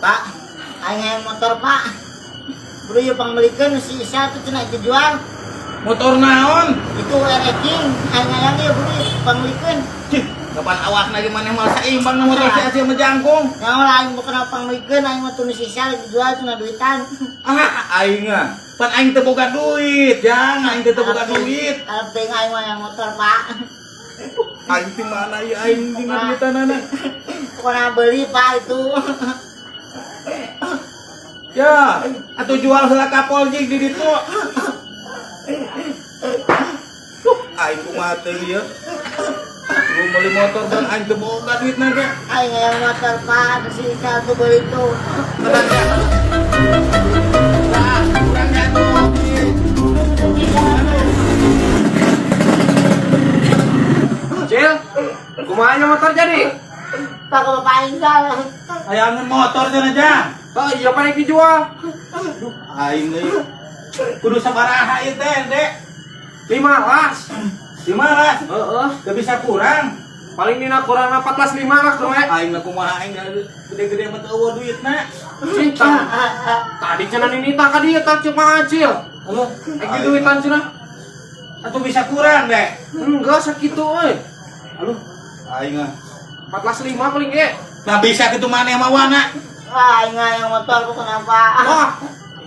Pak, aing hayang motor, Pak. Bro, ieu pangmeulikeun si Isa tuh cenah dijual. Motor naon? Itu RX King, aing hayang ieu bro, pangmeulikeun. Cih, kapan awakna ge maneh moal saimbang na motor si Acil mah jangkung. Nyawa lah aing bukan pangmeulikeun, aing mah tuh si Isa lagi dijual cenah duitan. Ah, aing ah. Pan aing teu boga duit, jang, aing teu boga duit. Kalau teuing aing mah yang motor, Pak. Aing ti mana ieu aing tinggal duitanana. Pokoknya beli, Pak, itu. Ya, atuh jual heula kapol jig di ditu. Duh, aing kumaha teh ieu? Lu meuli motor dan aing teu boga duitna ge. Aing hayang motor, Pak, si Isa tuh beli tuh. Tenang ya. Nah, kurang jatuh. Cil, kumaha motor jadi? Pak, ke Bapak aing salah. Hayangan motor cenah jang. Oh iya paling dijual. Duh, aing deui. Kudu sabaraha ieu teh, Dek? 15. 15. Heeh. Teu bisa kurang. Paling dina kurang 14,5 lah kumaha. Aing lah kumaha aing gede-gede mah teu eueuh duitna. Cinta. Tadi cenah ninita ka dieu tah cek Mang Acil. Halo, Ek duitan cenah. Atuh bisa kurang, Dek. Enggak sakitu euy. Aduh, aing ah. 14,5 paling ge. Nah bisa kitu maneh mah wana. Wah, aing hayang motor bukan apa. Wah,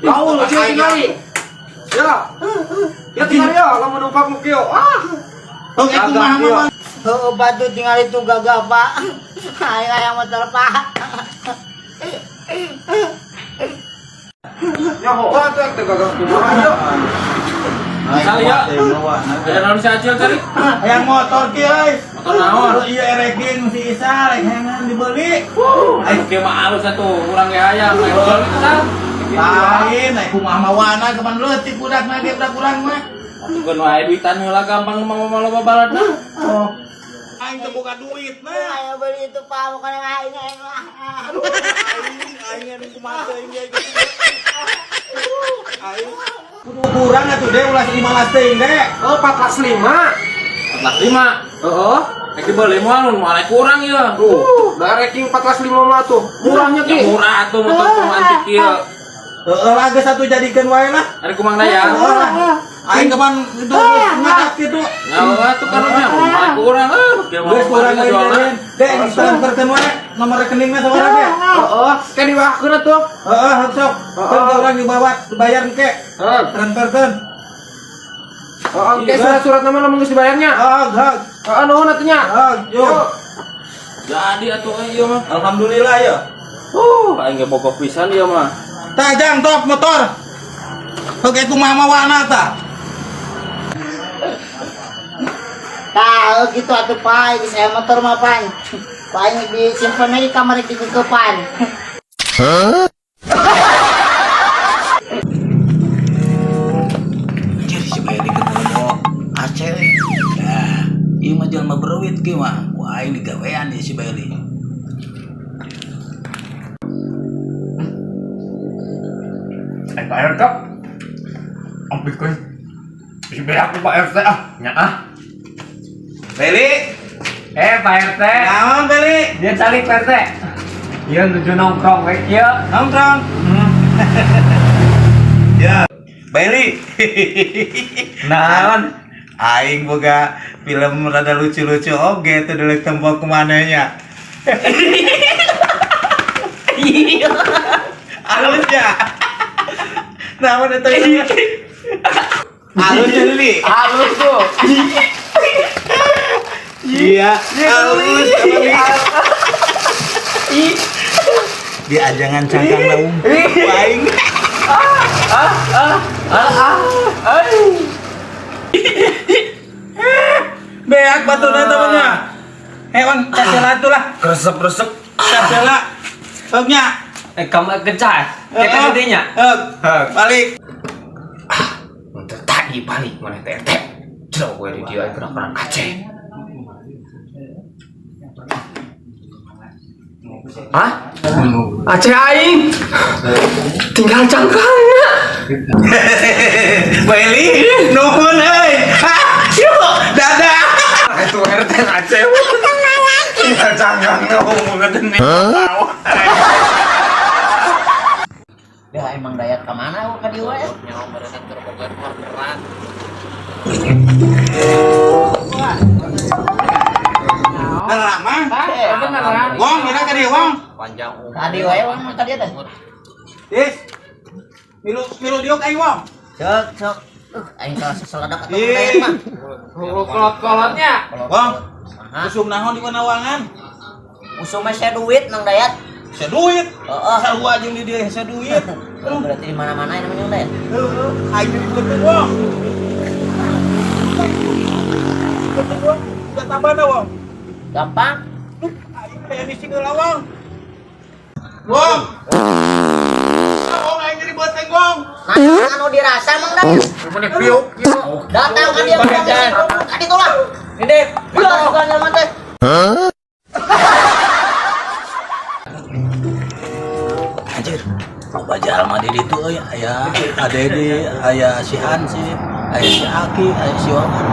gaul Cil tingali. Ya. Ya tingali ya, lamun numpak nu kieu. Ah. Tong ek kumaha mah. Heeh, batu tinggal itu gagah, Pak. Aing hayang motor, Pak. Nyaho atuh teh gagah kumaha ieu. Asal ya. Aya naon si Acil tadi? Hayang motor kieu euy. Motor naon? Iya ereking si Isa rek hayangan dibeli. Ayo kieu mah alus atuh, urang ge hayang. Ayo jual itu sal. Lain, naik kumaha mawana kapan leutik budak na ge budak urang mah. Atuh keun wae duitan heula gampang mah mah loba baladna. Oh. Aing teu boga duit nah. Ayo beli itu, Pak, bukan yang aing aing mah. Aduh, aing aing anu kumaha teuing ge. Aing kudu kurang atuh deh ulah 15 teuing deh. Oh, 14,5. 14,5. Heeh. Rek dibeli moal mun moal kurang ieu. Tuh, da ranking 14,5 mah tuh. Murahnya Ya ki. murah atuh motor kumaha antik kieu. Heeh lah geus atuh jadikeun wae lah. Ari kumang daya. Heeh lah. Aing kapan itu ngadak kitu. Nyawa atuh karunya mun moal kurang ah kieu mah. Geus kurang wae jadian. Dek transferkeun wae nomor rekeningna sabaraha ge. Heeh, ke diwakeun atuh. Heeh, sok. Kan ke urang dibawa dibayar engke. Heeh. Transferkeun. Heeh, ke surat-surat nama lamun geus dibayarnya. Heeh, heeh. Heeh, nuhun atuh nya. Heeh, yo. Jadi atuh ieu mah. Alhamdulillah ya. Aing ge bogoh pisan ieu mah. Tah jang top motor. Oke kumaha mawana tah. Tah, gitu atuh, Pak, geus aya motor mah, Pan. Pak aing disimpen di kamar di kekepan. Anjir si Beli ketemu Aceh. Nah, ieu mah jelema beruit kieu mah. Ku aing digawean ieu si Beli. Pak RT, ampikeun si Beli aku Pak RT ah, nya ah. Beli, Pak RT, naon Beli? dia calik Pak RT. Iya nuju nongkrong we kieu. Nongkrong. Ya, Beli. Naon? Aing boga film rada lucu-lucu oge tuh deuleu tempo kumanehnya. Halus ya. Naon eta ieu? Halus ya, Lili. Halus tuh. Iya, halus. Di ajangan cangkang laung. Aing. Beak batuna temennya. Hewan kasela tuh lah. Resep-resep. Kasela. Hognya. Kamu kecah. Kita gedenya. Hog. Balik. Untuk tadi balik mana teh RT. Jauh gue di dia kena perang Aceh. Hah? Aceh aing. Tinggal cangkangnya. Beli, nuhun euy. Yuk, dadah. Itu RT Aceh. Tinggal cangkangnya ngomong nih. Emang Dayat ka mana ka dieu we? Nyawa meureunan keur boga orderan. Beneran mah. Beneran. Wong, kira ka dieu, Wong. Panjang umur. Ka dieu we Wong ka dieu teh. Is. Milu milu diuk aing, Wong. Cek cek. Aing kalah seseledak atuh Dayat mah. Kolot-kolotnya. Wong, Aha. usum naon di Panawangan? Usum mah saya duit Nang Dayat. Saya duit. Heeh. Sarua jeung di dieu saya duit. Oh, berarti di mana-mana namanya Nang Dayat. Heeh, aing jadi beuteung, Wong. Beuteung, Wong. Udah tambah Wong. Gampang. Aing kayak di sini lah, Wong. Wong. Wong aing jadi beuteung, Wong. Nah, anu dirasa Mang Dayat. Mana piuk. Datang ka dieu ka ditu lah. Ini Ulah bukan jelema teh. Anjir, loba jalma di ditu euy, aya Adede, aya si Hansip, aya si Aki, aya si Wawan.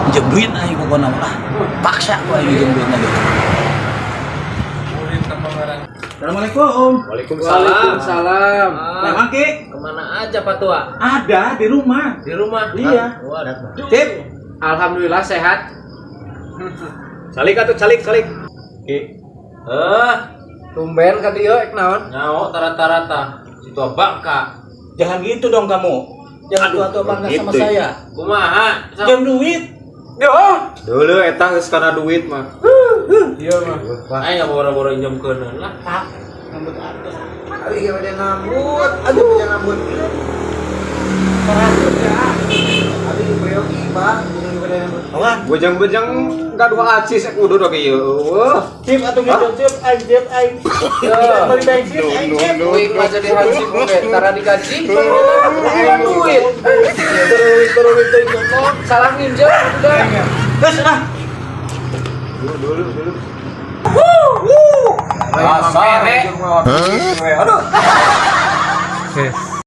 Minjem duit aing pokona mah. Ah, paksa ku aing minjem duitna gitu. Assalamualaikum. Waalaikumsalam. Salam. Nah, Mangki, Kemana aja Pak Tua? ada di rumah. Di rumah? Iya. Waduh. Cip. Alhamdulillah sehat. Salik atuh salik salik. Ki, Eh, tumben ka dieu ek naon? nyao tarata-rata. Si tua bangka. Jangan gitu dong kamu. Jangan tua-tua bangga sama saya. Kumaha? Minjem duit. Yo. Dulu eta geus kana duit mah. Iya mah. Aing nggak boro-boro injemkeun lah. Aduh, iya udah ngambut. Aduh, udah ngambut. Aduh, priyogi, Bang. Udah ngambut. Bejang-bejang gaduh acis ek udah oge ieu. Eueuh. Cip atuh gitu, Cip. Aing, Cip, aing. Beli bensin, aing, Cip. Duit mah jadi hansip oge, tara digaji. Duit. Terus terus salah nginjem udah. Terus ah. Dulu. Asal. Aduh.